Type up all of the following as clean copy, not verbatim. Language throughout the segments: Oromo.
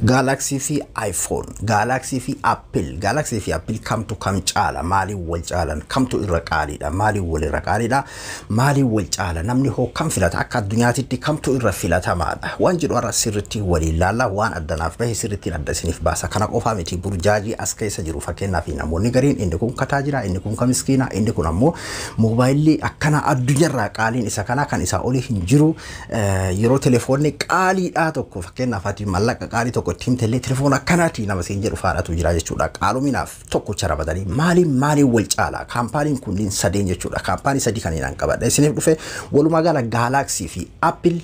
Galaxy fi iPhone, Galaxy fi Apple, Galaxy fi Apple kamtu kam caala? Maaliin wal caalan? Kamtu irra qaaliidha? Maaliin wal irra qaaliidha? Maaliin wal caala? Namni hoo kam filata? Akka addunyaatitti kamtu irra filatamaadha? Waan jedhu har'a sirriitti waliin laalla. Waan addanaaf bahe sirriittiin adda isiniif baasa. Kana qofaa miti, burjaajii as keessa jiru. Fakkeenyaaf, namoonni gariin inni kun kataa jira, inni kun ka miskiina, inni kun ammoo moobaayilli akkana addunyaarraa qaaliin isa kana, kan isaa olii hin jiru. Yeroo telefoonni qaaliidhaa tokko, fakkeenyaaf ati mallaqa qaalii tokko itti himtellee, telefoona akkanaati nama siin jedhu faadhatu jira jechuudha. Qaaluminaaf tokkocha ramadanii maaliin maaliin wal caala kaampaaniin kunniin sadeen jechuudha. Kaampaanii sadii kanneen an qabadha isiniif dhufe. Walumaa gala Galaxy fi Apple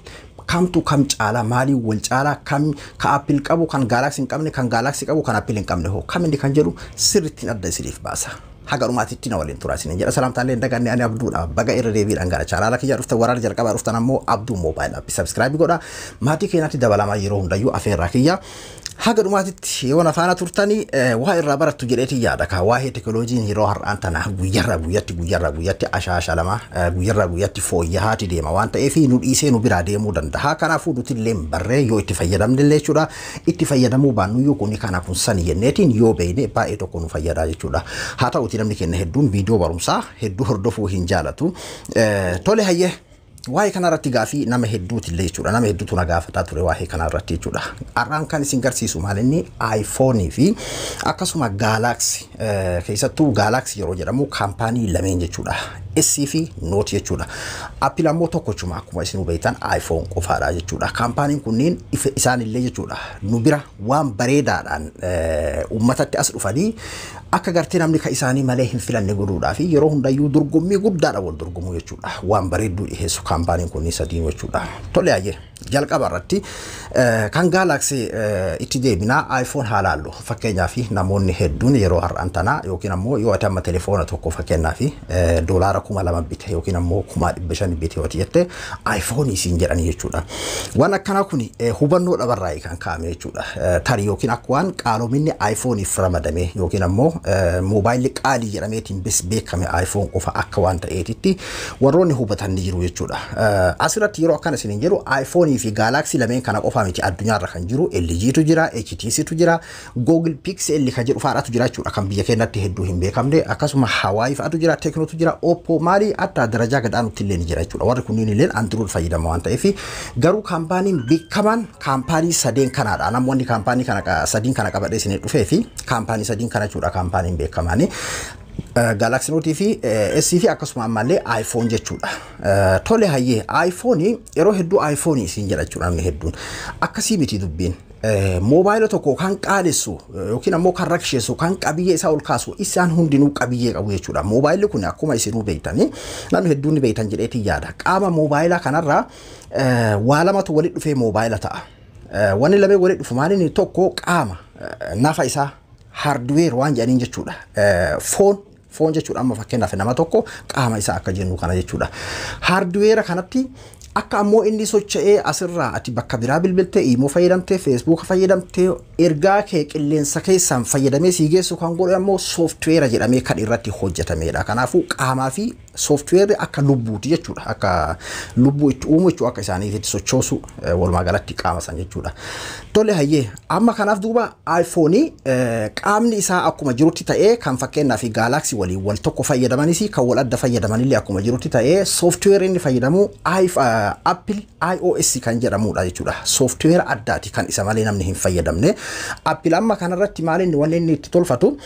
kamtu kam caala? Maaliin wal caala? Kam ka Apple qabu kan Galaxy hin qabne, kan Galaxy qabu kan Apple hin qabne hoo kam inni kan jedhu sirrittiin adda isiniif baasa. Haga dhumaatitti na waliin turaa isiniin jedha. Salaamtaallee hin daganne, ani Abduudha. Baga irra deebiidhaan gara chaanaala kiyyaa dhuftan. Waraana jalqabaa dhuftan ammoo Abduu Mobile App subscribe godha. Maatii keenyatti dabalamaa yeroo hundayyuu afeerraa kiyya. Haga dhumaatitti yoo na faana turtanii waa irraa barattu jedheetiin yaada kaa. Waa'ee teekinooloojiin yeroo har'aan tana guyyarraa guyyatti, guyyarraa guyyatti ashaashalama, guyyarraa guyyatti fooyya'aati deema waan ta'eef nu dhiisee nu biraa deemuu danda'a. Kanaafuu nuti illee barree yoo itti fayyadamne illee jechuudha. Itti fayyadamuu baannuyyuu kuni kana kun sani jenneetiin yoo beekne baay'ee tokko nu fayyada jechuudha. Haa ta'uti namni keenya hedduun viidiyoo barumsaa hedduu hordofuu hin jaalatu. Tole hayyee. Waa'ee kanarratti gaafii nama hedduuti illee jechuudha. Nama hedduutu na gaafataa ture waa'ee kanarratti jechuudha. Har'aan kan isin garsiisu maal inni iPhone fi akkasuma Galaxy, keessattuu Galaxy yeroo jedhamu kaampaanii lameen jechuudha. S fi Note jechuudha. Apple ammoo tokkochuma, akkuma isin beektan iPhone qofaadha jechuudha. Kaampaaniin kunniin isaanillee jechuudha. Nu bira waan bareedaadhaan uummatatti as dhufanii akka gartee namni ka isaanii malee hin filanne godhuudhaa fi yeroo hundayyuu dorgommii guddaadha wal dorgomuu jechuudha. Waan bareedduu dhiheessu kaampaaniin kunniin sadiin jechuudha. Tole hayyee, jalqaba irratti kan Galaxy itti deebinaa, iPhone haa laallu. Fakkeenyaaf, namoonni hedduun yeroo har'aan tanaa yookiin ammoo yoo ati amma telefoona tokko fakkeenyaaf $2,000 bite yookiin ammoo 500,000 bite yoo jette, iPhone isiin jedhanii jechuudha. Waan akkanaa kun hubannoo dhabarraa kan kaa'ame jechuudha. Tarii yookiin akka waan qaalominni iPhoneif ramadame yookiin ammoo moobaayilli qaalii jedhameetiin beekame iPhone qofa akka waan ta'eetitti warroonni hubatan ni jiru jechuudha. Asirratti yeroo akkana isiniin jedhu iPhone fi Galaxy lameen kana qofa miti addunyaarra kan jiru. LGtu jira, HTCtu jira, Google Pixel kan jedhu fa'aadhatu jira jechuudha, kan biyya keenyatti hedduu hin beekamne. Akkasuma Huawei fa'aatu jira, Tecnotu jira, Oppo maali adda darajaa gadaanutti illee ni jira jechuudha. Warri kunniin illee Android fayyadama waan ta'eef, garuu kaampaaniin beekamaan kaampaanii sadeen kanaadha. Namoonni kaampaanii kana sadiin kana qabadhee isinii dhufee fi kaampaanii sadiin kana jechuudha kaampaaniin beekamaanii. Galaxy Note fi S fi akkasuma ammallee iPhone jechuudha. Tole hayyee, iPhone yeroo hedduu iPhone isin jedha jechuudha namni hedduun. Akkasii miti dubbiin. Moobaayila tokko kan qaalessu yookiin ammoo kan raksheessu, kan qabiyyee isaa ol kaasu, isaan hundinuu qabiyyee qabu jechuudha. Moobaayilli kun akkuma isinuu beektanii, namni hedduun ni beektan jedheetiin yaada. Qaama moobaayilaa kanarraa waa lamatu walitti dhufee moobaayila ta'a. Wanni lameen walitti dhufu maaliin? Tokko qaama nafa isaa, hardware waan jedhaniin jechuudha. Foon jechuudha. Amma fakkeenyaaf nama tokko qaama isaa akka jennu kana jechuudha. Hardware kanatti akka ammoo inni socho'ee asirraa ati bakka biraa bilbiltee, iimoo fayyadamtee, Facebooka fayyadamtee, ergaa kee qilleensa keessaan fayyadamee sii geessu kan godhu ammoo software jedhamee kan irratti hojjetamedha. Kanaafuu qaamaa fi softwareri akka lubbuuti jechuudha. Akka lubbuu itti uumu jechuudha, akka isaaniitti sochoosu walumaa galatti qaama san jechuudha. Tole hayyee, amma kanaaf duuba iPhone qaamni isaa akkuma jirutti ta'ee, kan fakkeenyaaf Galaxy waliin wal tokko fayyadamanis kan wal adda fayyadamanillee akkuma jirutti ta'ee, software inni fayyadamu Apple iOS kan jedhamudha jechuudha. Software addaati kan isa malee namni hin fayyadamne. Apple amma kanarratti maal inni wanni inni itti tolfatu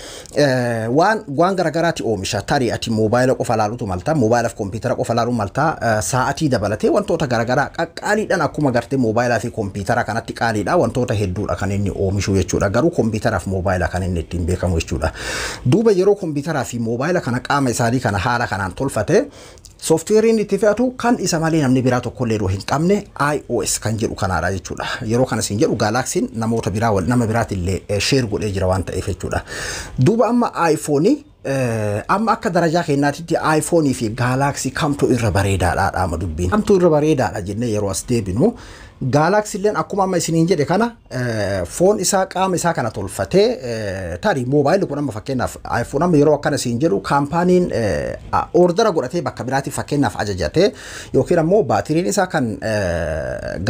waan garagaraati oomisha. Tarii ati moobaayila qofa laalutu malta, moobaayila fi kompiitara qofa laaluu malta, sa'atii dabalatee wantoota garagaraa qaqqaaliidhaan akkuma gartee moobaayilaa fi kompiitara kanatti qaaliidha, wantoota hedduudha kan inni oomishu jechuudha. Garuu kompiitaraa fi moobaayila kan inni ittiin beekamu jechuudha. Duuba yeroo kompiitaraa fi moobaayila kana qaama isaanii kana haala kanaan tolfate, softwareiin itti fe'atu kan isa malee namni biraa tokkollee hin qabne iOS kan jedhu kanaadha jechuudha. Yeroo kana siin jedhu Galaxyn namoota biraa nama biraatillee share godhee jira waan ta'eef jechuudha. Duuba amma iPhone amma akka darajaa keenyaatitti iPhone fi Galaxy kamtu irra bareedaadha dhaama dubbiin. Kamtu irra bareedaadha jennee yeroo as deebinu, Galaxy illeen akkuma amma isiniin jedhe kana foon isaa, qaama isaa kana tolfatee, tarii moobaayilli kun amma fakkeenyaaf iPhone amma yeroo akkana isiin jedhu kaampaaniin order godhatee bakka biraatti fakkeenyaaf ajajatee, yookiin ammoo baatiriin isaa kan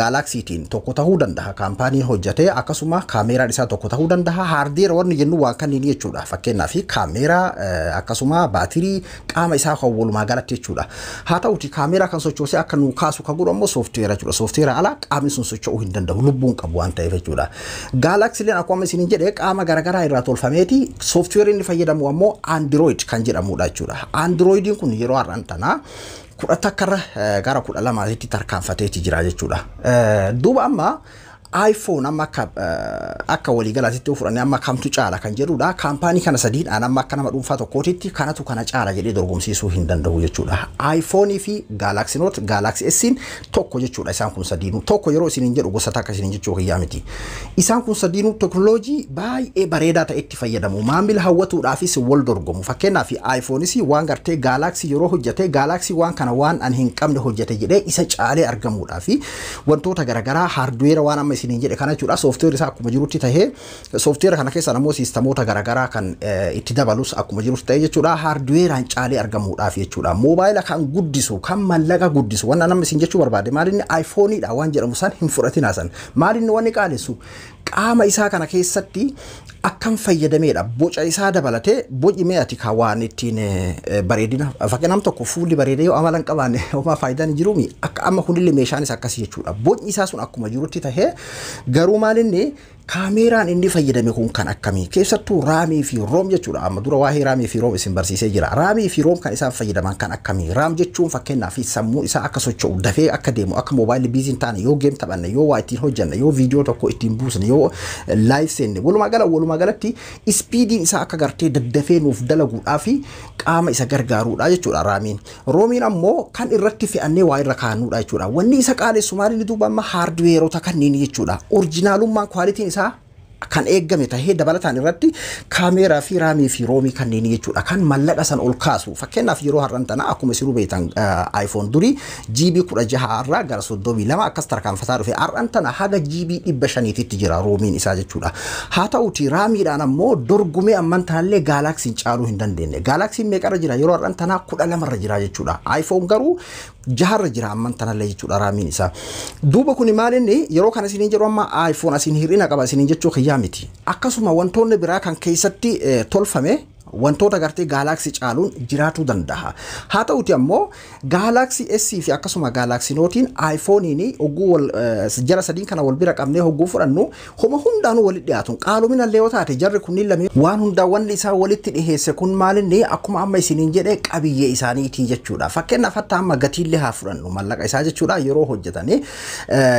Galaxytiin tokko ta'uu danda'a kaampaaniin hojjetee, akkasuma kaameeraan isaa tokko ta'uu danda'a. Hardware wanni jennu waan kanneen jechuudha, fakkeenyaaf kaameeraa, akkasuma baatirii, qaama isaa kan walumaa galatti jechuudha. Haa ta'uti kaameeraa kan sochoosee akka nu kaasu kan godhu ammoo sooftiweera jechuudha. Sooftiweera ala qaamni sun socho'uu hin danda'u, lubbuun qabu waan ta'eef jechuudha. Galaxyleen akkuma isiniin jedhe qaama garaagaraa irraa tolfameeti, sooftiweerri inni fayyadamu ammoo Android kan jedhamudha jechuudha. Androidiin kun yeroo har'aan tanaa 11rra gara 12tti tarkaanfateeti jira jechuudha. Duuba amma iPhone amma akka waliigalaatti yoo fudhanne amma kamtu caala kan jedhudha. Kaampaanii kana sadiidhaan amma akka nama dhuunfaa tokkootitti kanatu kana caala jedhee dorgomsiisuu hin danda'u jechuudha. iPhone fi Galaxy Note, Galaxy S'in tokko jechuudha isaan kun sadiinuu. Tokko yeroo isiniin jedhu gosa takka isiniin jechuu kiyyaa miti. Isaan kun sadiinuu teknooloojii baay'ee bareedaa ta'e itti fayyadamu. Maamila hawwatuudhaafis wal dorgomu. Fakkeenyaaf iPhoneis waan gartee Galaxy yeroo hojjete, Galaxy waan kana waan ani hin qabne hojjete jedhee isa caalee argamuudhaafi wantoota garaagaraa hardware waan amma isiniin jedhe kana jechuudha. Sooftiweerri isaa akkuma jirutti tahee, sooftiweera kana keessaan ammoo siistamoota garaagaraa kan itti dabalus akkuma jirutti ta'e jechuudha. Hardweeraan caalee argamuudhaaf jechuudha. Moobaayila kan guddisu, kan mallaqa guddisu, wanna namni isin jechuu barbaade maalinni iPhoneidha waan jedhamu san hin fudhatinaa san. Maalinni wanni qaalessu qaama isaa kana keessatti akkam fayyadameedha. Boca isaa dabalatee, boci mi'ati kan waan ittiin bareedina. Fakkii nam tokko fuulli bareedee yoo amala hin qabaanne homaa faayidaan hin jiruumi. Akka amma kunillee meeshaanis akkasii jechuudha. Bocni isaa sun akkuma jirutti tahee, garuu maalinni kaameeraan inni fayyadame kun kan akkamii, keessattuu RAMii fi ROM jechuudha. Amma dura waa'ee RAMii fi ROM isin barsiisee jira. RAMii fi ROM kan isaan fayyadaman kan akkamii? RAM jechuun fakkeenyaaf sammuu isaa akka socho'u, dafee akka deemu, akka moobaayilli busy hin taane, yoo game taphanne, yoo waa ittiin hojjanne, yoo viidiyoo tokko ittiin buusne, yoo live seenne, walumaa galatti speediin isaa akka gartee daddafee nuuf dalaguudhaa fi qaama isa gargaaruudha jechuudha RAMiin. ROMiin ammoo kan irratti fe'annee waa irra kaa'annuudha jechuudha. Wanni isa qaalessu maali duuba amma hardwareota kanneen jechuudha. Originalummaan qualityn isaa kan eeggame tahee, dabalataan irratti kaameeraa fi RAMii fi ROMii kanneen jechuudha kan mallaqa san ol kaasu. Fakkeenyaaf yeroo har'an tana akkuma isinuu beektan iPhone durii GB 16 irraa gara 32 akkas tarkaanfataa dhufe, har'an tana haga GB 500tti jira ROMiin isaa jechuudha. Haa ta'uti RAMiidhaan ammoo dorgomee amman tanallee Galaxyn caaluu hin dandeenye. Galaxyn meeqarra jira yeroo har'an tanaa? 12rra jira jechuudha. iPhone garuu 6rra jira amman tanallee jechuudha RAMiin isaa. Duuba kuni maal inni yeroo kana isiniin jedhu amma iPhone asiin hir'ina qaba isiniin jechuu kiyyaa miti. Akkasuma wantoonni biraa kan keessatti tolfame wantoota gartee Galaxy caaluun jiraatuu danda'a. Haa ta'uti ammoo Galaxy S fi akkasuma Galaxy Noteiin iPhoneiin hogguu wal jara sadiin kana wal bira qabnee hogguu fudhannu homa hundaanuu walitti dhiyaatu. Qaalomina illee yoo taate jarri kunniin lameen waan hundaa wanni isaa walitti dhiheesse kun maalinni akkuma amma isiniin jedhe qabiyyee isaaniitii jechuudha. Fakkeenyaaf hatta amma gatiillee haa fudhannu, mallaqa isaa jechuudha, yeroo hojjetanii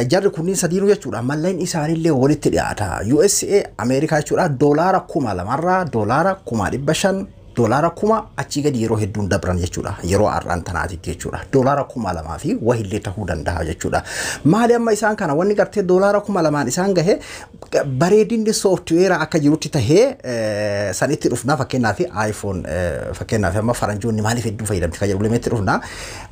jarri kunniin sadiinuu jechuudha mallaqni isaaniillee walitti dhiyaata. USA Ameerikaa jechuudha, $2,000rraa $1,500, $1,000 achii gadi yeroo hedduun dabran jechuudha, yeroo har'aan tanaatitti jechuudha. $2,000 fi wahillee ta'uu danda'a jechuudha. Maali amma isaan kana wanni gartee $2,000n isaan gahe bareedinni sooftiweera akka jirutti tahee sanitti dhufna. Fakkeenyaaf iPhone, fakkeenyaaf amma faranjoonni maaliif hedduu fayyadamti kan jedhu lemetti dhufna.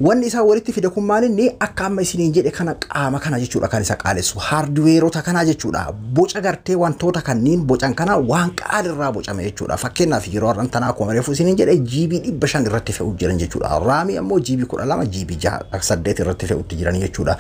Wanni isaan walitti fide kun maalinni akka amma isiniin jedhe kana qaama kana jechuudha kan isa qaalessu hardwareota kana jechuudha. Boca gartee wantoota kanneen bocan kana waan qaalirraa bocame jechuudha. Fakkeenyaaf yeroo har'aan tanaa akkuma reefu isiniin jedhe GB 500 irratti fe'uu jiran jechuudha. RAMii ammoo GB 12, GB 8 irratti fe'utti jiran jechuudha.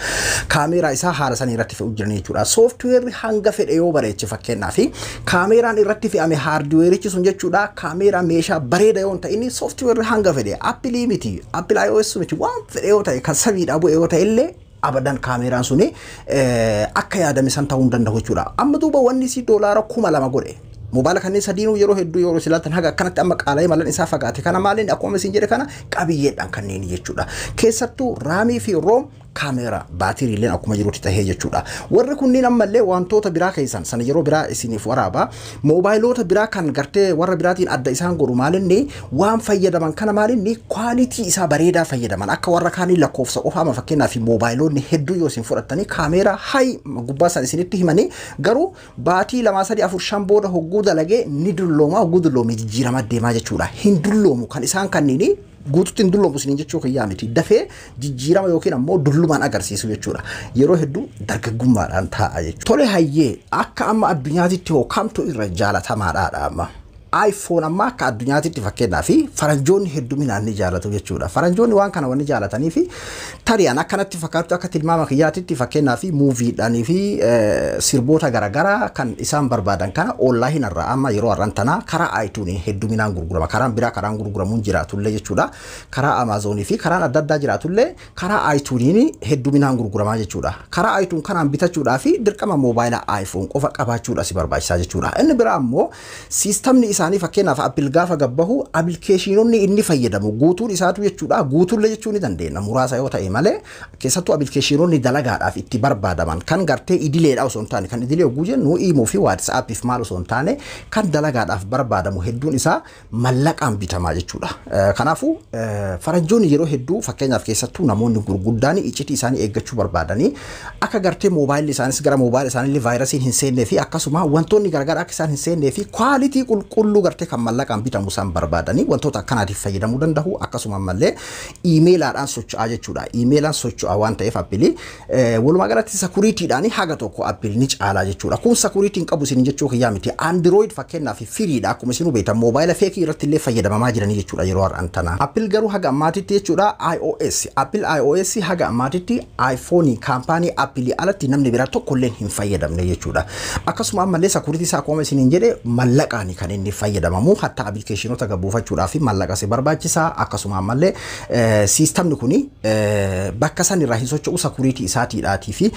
Kaameeraa isaa haala sanii irratti fe'uu jiran jechuudha. Sooftiweerri hanga fedhe yoo bareeche, fakkeenyaaf kaameeraan irratti fe'ame hardwareichi sun jechuudha, kaameeraa meeshaa bareeda yoo hin ta'in, sooftiweerri hanga fedhe Appleii miti, Apple iOS miti, waan fedhe yoo ta'e, kan samiidhaa bu'e yoo ta'e illee, abadan kaameeraan suni akka yaadame san ta'uu hin danda'u jechuudha. Amma duuba wanni si $2,000 godhe moobaayila kanneen sadiinuu yeroo hedduu yeroo silatan haga akkanatti amma qaala'ee mallan isaa fagaate kana maaliin akkuma isin jedhe kana qabiyyeedhaan kanneen jechuudha. Keessattuu RAMii fi ROM, kaameeraa, baatiriileen akkuma jirutti tahee jechuudha. Warri kunniin ammallee wantoota biraa keessan sana yeroo biraa isiniif waraaba. Moobaayiloota biraa kan gartee warra biraatiin adda isaan godhu maalinni waan fayyadaman kana maalinni quality isaa bareedaa fayyadaman, akka warra kaanii lakkoofsa qofa. Amma fakkeenyaaf moobaayiloonni hedduu yoo isin fudhattanii kaameeraa hay gubbaa san isinitti himanii, garuu baatii 2, 3, 4, 5 booda hogguu dalagee ni dullooma, hogguu dulloome jijjiirama deemaa jechuudha. Hin dulloomu kan isaan kanniini. Guututti hin dulloomu isiniin jechuu kiyyaa miti. Dafee jijjiirama yookiin ammoo dullumaan agarsiisu jechuudha. Yeroo hedduu dargaggummaadhaan taa'a jechuudha. Tole, hayyee, akka amma addunyaatitti hoo kamtu irra jaalatamaadha amma? iPhone amma akka addunyaatitti fakkeenyaa fi faranjoonni hedduminaan ni jaalatu jechuudha. Faranjoonni waan kana wanni jaalatanii fi tari'an akkanatti fakkaatu, akka tilmaama kiyyaatitti, fakkeenyaa fi muuviidhaanii fi sirboota garaagaraa kan isaan barbaadan kana online irraa amma yeroo har'aan tanaa karaa iTunes hedduminaan gurgurama. Karaan biraa karaan gurguramuun jiraatullee jechuudha. Karaa Amazonii fi karaan adda addaa jiraatullee karaa iTunes hedduminaan gurguramaa jechuudha. Karaa iTunes kanaan bitachuudhaa fi dirqama moobaayila iPhone qofa qabaachuudha si barbaachisaa jechuudha. Inni biraa ammoo siistamni isaanii, fakkeenyaaf Apple gaafa gabbahu appilikeeshinoonni inni fayyadamu guutuun isaatu jechuudha. Guutuullee jechuu ni dandeenya muraasa yoo ta'e malee, keessattuu appilikeeshinoonni dalagaadhaaf itti barbaadaman kan gartee idileedha osoo hin taane, kan idilee yogguu jennu Imo fi WhatsAppiif maal osoo hin taane, kan dalagaadhaaf barbaadamu hedduun isaa mallaqaan bitamaa jechuudha. Kanaafuu faranjoonni yeroo hedduu, fakkeenyaaf keessattuu namoonni gurguddaan iccitii isaanii eeggachuu barbaadanii, akka gartee moobaayilli isaanis gara moobaayila isaaniillee vaayirasiin hin seennee fi akkasuma wantoonni garaagaraa akka isaan hin seennee fi quality qulqulluu gartee kan mallaqaan bitamu isaan barbaadanii wantoota akkanaatiif fayyadamuu danda'u. Akkasuma ammallee iimeelaadhaan socho'aa jechuudha. Iimeelaan socho'aa waan ta'eef Apple walumaa galatti securitydhaan haga tokko Apple ni caalaa jechuudha. Kun securityn qabu isin jechuu kiyyaa miti. Android fakkeenyaaf freedha, akkuma isin beektan moobaayila fake irratti illee fayyadamamaa jiranii jechuudha yeroo har'aan tana. Apple garuu haga ammaatitti jechuudha iOS, Apple iOS haga ammaatitti iPhone kaampaanii Apple alatti namni biraa tokko illee hin fayyadamne jechuudha. Akkasuma ammallee security isaa akkuma isiniin jedhe mallaqaan kan inni fayyadamamu, hatta appilikeeshinoota gabbuufachuudhaaf mallaqa si barbaachisa. Akkasuma ammallee siistamni kuni bakka san irraa hin socho'u security isaatiidhaatii fi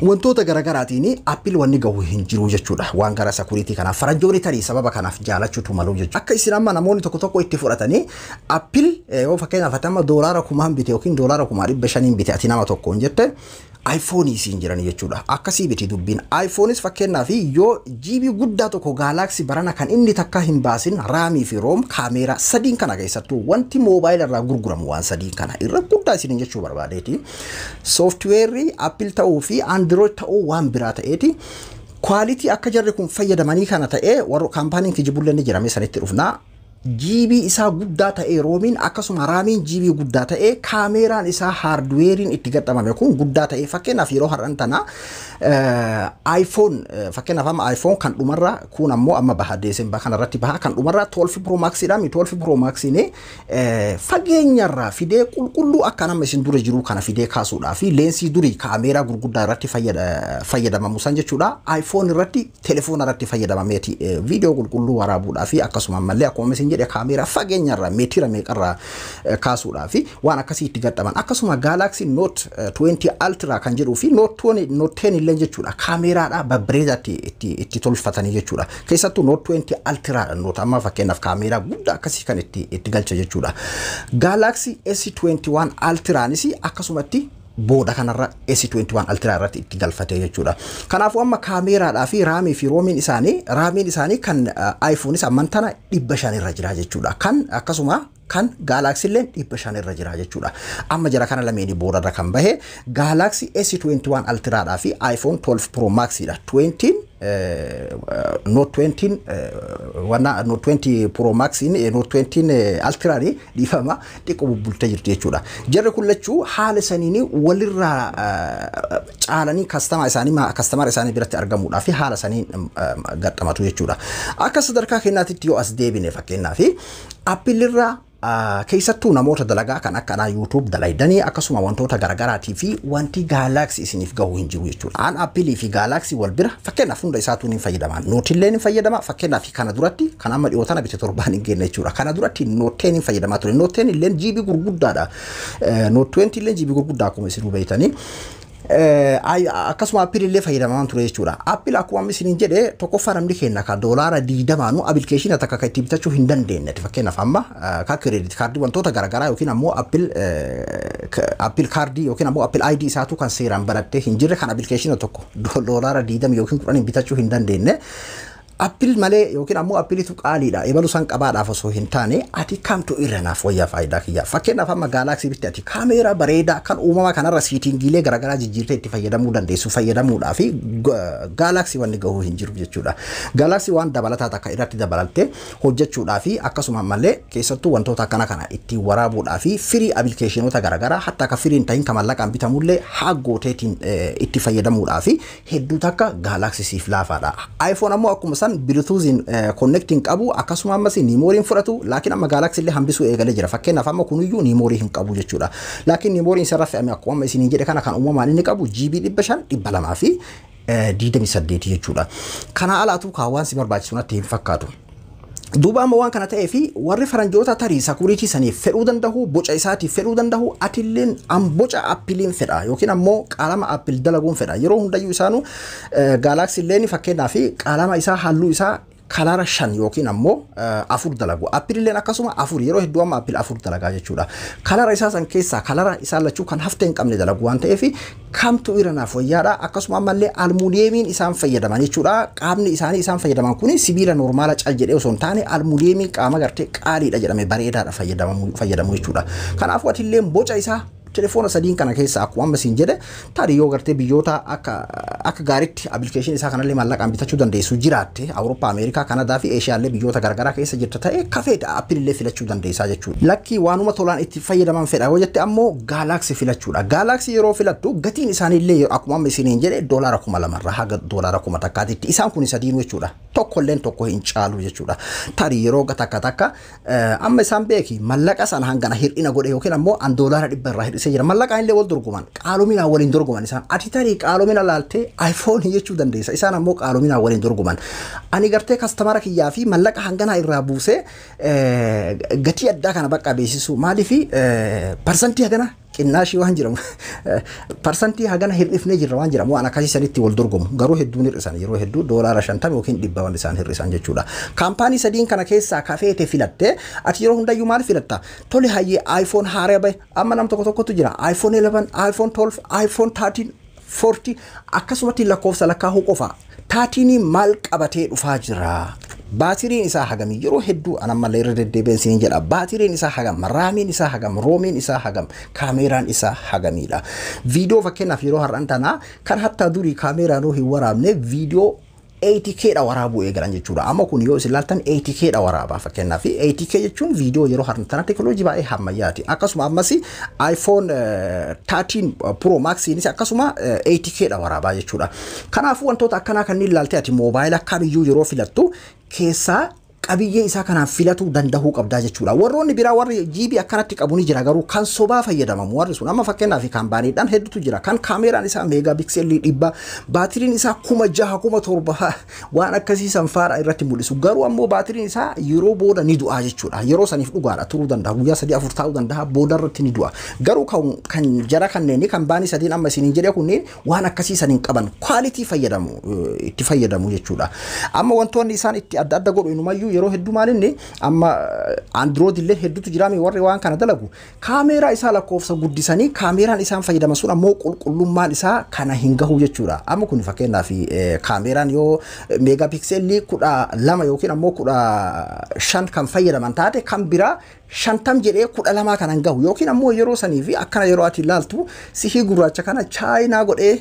wantoota garaagaraatiin Apple wanni gahu hin jiru jechuudha. Waan gara security kanaaf faranjoonni tarii sababa kanaaf jaalachuutu malu jechuudha. Akka isin amma namoonni tokko tokko itti fudhatanii Apple yoo fakkeenyaaf ati amma $1000 bite yookiin $500,000 bite ati nama tokkoon jette, iPhone isiin jiran jechuudha. Akkasii biti dubbiin. iPhoneis fakkeenyaaf yoo GB guddaa tokko Galaxy barana kan inni takka hin baasin RAM fi ROM kaameeraa sadiin kana keessattuu wanti moobaayila irraa gurguramu waan sadiin kana irra guddaa isiniin jechuu barbaadeeti. Sooftiweerri Apple ta'uu fi Android ta'uu waan biraa ta'eeti. Quality akka jarri kun fayyadamanii kana ta'ee warra kaampaaniin kijibullee ni jirame sanitti dhufnaa. GB isaa guddaa ta'ee ROMiin, akkasuma RAMiin GB guddaa ta'ee, kaameeraan isaa hardwareiin itti gaxamame kun guddaa ta'ee, fakkeenyaaf yeroo har'an tana iPhone, fakkeenyaaf amma iPhone kan dhumarra kun ammoo amma baha Deesembar kanarratti baha, kan dhumarra 12 Pro Max dha. 12 Pro Max fageenyarraa fidee qulqulluu akka nama isin dura jiru kana fidee kaasuudhaa fi leensii durii kaameeraa gurguddaa irratti fayyadamamu san jechuudha. iPhone irratti, telefoona irratti fayyadamameeti viidiyoo qulqulluu waraabuudhaa fi akkasuma ammallee akkuma isin jedhe kaameeraa fageenyarraa meetira meeqarraa kaasuudhaa fi waan akkasii itti gadhaban. Akkasuma Galaxy Note 20 Ultra kan jedhuu fi Note 20, Note 10 illee jechuudha, kaameeraadha babbareedaatti itti tolfatanii jechuudha. Keessattuu Note 20 Ultra dha Note amma fakkeenyaaf kaameeraa guddaa akkasii kan itti galcha jechuudha. Galaxy S21 Ultraanis akkasumatti booda kanarra S21 Ultra irratti itti galfate jechuudha. Kanaafuu amma kaameeraadhaa fi RAM fi ROMiin isaanii, RAMiin isaanii kan iPhoneis amman tana 500 irra jira jechuudha. Kan akkasuma kan Galaxy illee 500 irra jira jechuudha. Amma jara kana lameeni boodarra kan bahe Galaxy S21 Ultraadhaa fi iPhone 12 Pro Max dha. 20 Note 20 wanna Note 20 Pro Max, Note 20 Ultra dhiifama, xiqqoo bubbultee jirti jechuudha. Jarri kun lachuu haala saniin walirraa caalanii customer isaanii biratti argamuudhaa fi haala saniin gaxxamatu jechuudha. Akka sadarkaa kennaatitti yoo as deebine, fakkeenyaaf Appleirraa keessattuu namoota dalagaa kan akkanaa YouTube dalaydanii akkasuma wantoota garaagaraatii fi wanti Galaxy isiniif gahu hin jiru jechuudha. Aan Apple fi Galaxy wal bira fakkeenyaaf hunda isaatu ni fayyadama. Noteillee ni fayyadama, fakkeenyaaf kana duratti kan amma dhiyoo tana bite torbaan hin geenye jechuudha. Kana duratti Note 10 hin fayyadamaa ture. Note 10 illee GB gurguddaadha. Note 20 illee GB gurguddaa akkuma isin hubattanii. Akkasuma Apple illee fayyadamaa ture jechuudha. Apple akkuma amma isiniin jedhe tokkoffaa namni keenya ka $20nu appilikeeshina takka kan itti bitachuu hin dandeenye. Fakkeenyaaf amma ka credit card wantoota garaagaraa yookiin ammoo Apple card yookiin ammoo Apple ID isaatu kan seeraan barattee hin jirre kan appilikeeshina tokko $20 yookiin 10 bitachuu hin dandeenye. Apple malee yookiin ammoo Appletu qaaliidha. Ebalu san qabaadhaaf osoo hin taane, ati kamtu irra naaf wayyaa faayidaa kiyya. Fakkeenyaaf, amma Galaxy bitti ati kaameeraa bareedaa kan uumamaa kanarra settingiilee garaagaraa jijjiirtee itti fayyadamuu dandeessu fayyadamuudhaa fi Galaxy wanni gahuu hin jiru jechuudha. Galaxy waan dabalataa takka irratti dabalattee hojjechuudhaa fi akkasuma ammallee keessattuu wantoota akkana kana ittiin waraabuudhaa fi free applicationoota garaagaraa, hatta akka free hin ta'in kan mallaqaan bitamullee haa gooteetiin itti fayyadamuudhaa fi hedduu takka Galaxy siif laafaadha. iPhone ammoo akkuma san Bluetoothiin connecting qabu, akkasuma ammas memoryn fudhatu. Laakiin amma Galaxy illee hambisuu eegalee jira. Fakkeenyaaf, amma kunuyyuu memory hin qabu jechuudha. Laakiin memoryn isarra fe'ame akkuma amma isiniin jedhe kana, kan uumamaan inni qabu GB 500 228 jechuudha. Kana alaatu kaawwan si barbaachisu natti hin fakkaatu. Duuba amma waan kana ta'ee fi warri faranjoota tarii security saniif fedhuu danda'u, boca isaatiif fedhuu danda'u. Atilleen an boca Appleiin fedha yookiin ammoo qalama Apple dalaguun fedha. Yeroo hundayyuu isaanu Galaxy illeen fakkeenyaaf qalama isaa, halluu isaa color shan yookiin ammoo afur dalagu. Appleilleen akkasuma afur, yeroo hedduu amma Apple afur dalagaa jechuudha. Color isaa san keessaa color isaa lachuu kan haftee hin qabne dalagu waan ta'eef, kamtu irra naaf wayyaadha. Akkasuma ammallee almuuniyeemiin isaan fayyadaman jechuudha. Qaamni isaanii isaan fayyadaman kun sibiila normal cal jedhee osoo hin taane, almuuniyeemiin qaama gartee qaaliidha jedhame bareedaadha fayyadamu jechuudha. Kanaafuu atillee boca isaa telefoona sadiin kana keessa, akkuma amma siin jedhe, tarii yoo gartee biyyoota akka gaariitti application isaa kanallee maallaqaan bitachuu dandeessu jiraatte, Awurooppaa, Ameerikaa, Kanadaa fi Eeshiyaallee biyyoota garaagaraa keessa jirta ta'e, kafeedha Appleillee filachuu dandeessaa jechuudha. Lakkii, waanuma tolaan itti fayyadaman fedha yoo jette ammoo Galaxy filachuudha. Galaxy yeroo filattu gatiin isaaniillee akkuma amma isiniin jedhe doolaara 2000rraa haga doolaara 1000tti isaan kun sadiinuu jechuudha. Tokkolleen tokko hin caalu jechuudha. Tarii yeroo takka takka amma isaan beeki mallaqa sana hangana hir'ina godhe yookiin ammoo an doolaara 100 irraa hir'isee jira. Mallaqaan illee wal dorgoman, qaalominaan waliin dorgoman isaan. Ati tarii qaalomina laaltee iPhone jechuu dandeessa. Isaan ammoo qaalominaan waliin dorgoman. Ani gartee customera kiyyaa fi mallaqa hanganaa irraa buusee gatii addaa kana bakka beeksisu, maaliifi parsantii hagana qinnaashii waan jedhamu, parsantii hagana hir'ifnee jirra waan jedhamu, waan akkasii sanitti wal dorgomu. Garuu hedduun hir'isan, yeroo hedduu doolaara 50 yookiin 100 waan isaan hir'isan jechuudha. Kaampaanii sadiin kana keessaa kafeete filatte, ati yeroo hundayyuu maal filatta? Tole, hayyee, iPhone haaraa bahe amma nam tokko tokkotu jira, iPhone 11, iPhone 12, iPhone 13, 40, akkasumatti lakkoofsa lakkaa'uu qofa. Thirteenii maal qabatee dhufaa jira? Baatiriin isaa hagamii? Yeroo hedduu an ammallee irra deddeebi'een isiniin jedha. Baatiriin isaa hagam? RAMiin isaa hagam? ROMiin isaa hagam? Kaameeraan isaa hagamiidha? Viidiyoo fakkeenyaaf yeroo har'an tanaa kan hattaa durii kaameeraanuu hin waraabne viidiyoo 8K dha waraabuu eegalan jechuudha. Amma kun yoo isin ilaaltan 8K dha waraabaa fakkeenyaaf. 8K jechuun viidiyoo yeroo har'an tana teekinooloojii baay'ee ammayyaati. Akkasuma ammas iPhone 13 Pro Maxiinis akkasuma 8K dha waraabaa jechuudha. Kanaafuu wantoota akkanaa kanneen ilaaltee ati moobaayila kamiyyuu yeroo filattu keessaa qabiyyee isaa kanaan filatuu danda'uu qabdaa jechuudha. Warroonni biraa warri GB akkanatti qabu ni jira, garuu kan sobaa fayyadamamu warri sun amma fakkeenyaaf kaampaaniidhaan hedduutu jira, kan kaameeraan isaa megapixelii 100, baatiriin isaa 6000, 7000 waan akkasii sanfaadha irratti mul'isu, garuu ammoo baatiriin isaa yeroo booda ni du'a jechuudha. Yeroo saniif dhugaadha turuu danda'a, guyyaa 3 4 taa'uu danda'a, booda irratti ni du'a. Garuu kan jara kanneen kan baanii sadiin amma isiniin jedhe kunneen waan akkasii saniin qaban, quality fayyadamu, itti fayyadamu jechuudha. Amma wantoonni isaan itti adda adda godhu inumayyuu yeroo hedduu maalinni amma Android illee hedduutu jiraame, warri waan kana dalagu kaameeraa isaa lakkoofsa guddisanii, kaameeraan isaan fayyadaman sun ammoo qulqullummaan isaa kana hin gahu jechuudha. Amma kun fakkeenyaaf kaameeraan yoo megapixelii 12 yookiin ammoo 15 kan fayyadaman taate, kan biraa 50 jedhee 12 kana hin gahu, yookiin ammoo yeroo sanii fi akkana yeroo ati ilaaltu sihii gurraacha kana chaayinaa godhee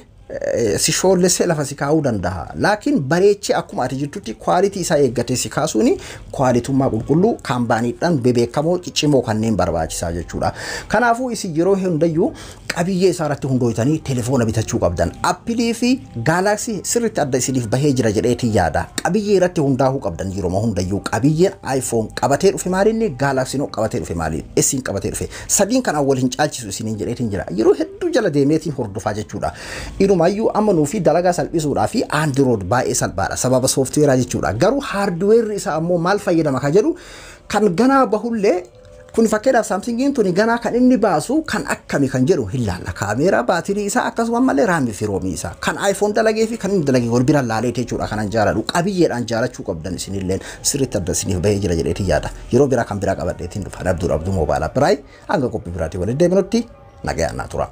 si shoollessee lafa si kaa'uu danda'a. Laakiin bareechee akkuma ati jirtutti quality isaa eeggatee si kaasuuni qualityummaa qulqulluu kaampaaniidhaan bebeekamoo ciccimoo kanneen barbaachisaa jechuudha. Kanaafuu isin yeroo hundayyuu qabiyyee isaa irratti hundooytanii telefoona bitachuu qabdan. Appleii fi Galaxy sirriitti adda isiniif bahee jira jedheetii yaada. Qabiyyee irratti hundaa'uu qabdan yeroo hundayyuu. Qabiyyeen iPhone qabatee dhufe maalinni, Galaxy qabatee dhufe maali? Isin qabatee dhufe. Sadiin kan wal hin caalchisu isiniin jedheetiin jira. Yeroo hedduu jala deemeetiin hordofaa jechuudha. Inumaayyuu amma nuufi dalagaa salphisuudhaa fi Android baay'ee salphaadha sababa softwareaa jechuudha. Garuu hardwareri isaa ammoo maal fayyadama ka jedhu kan ganaa bahullee kun, fakkeenyaaf Samsungiin tuni ganaa kan inni baasu kan akkami kan jedhu hin laalla. Kaameeraa, baatirii isaa, akkasuma malee RAMii fi ROMii isaa kan iPhone dalagee fi kan inni dalagee wal bira laalee jechuudha. Kanan jaaladhu qabiyyeedhaan jaalachuu qabdan isinilleen sirriitti adda isiniif bahee jira jedheetiin yaada. Yeroo biraa kan biraa qabadheetiin dhufa. Abduu Abduu Moobaayilaa biraay, hanga qophii biraatii walitti deebinutti nagayaan naa tura.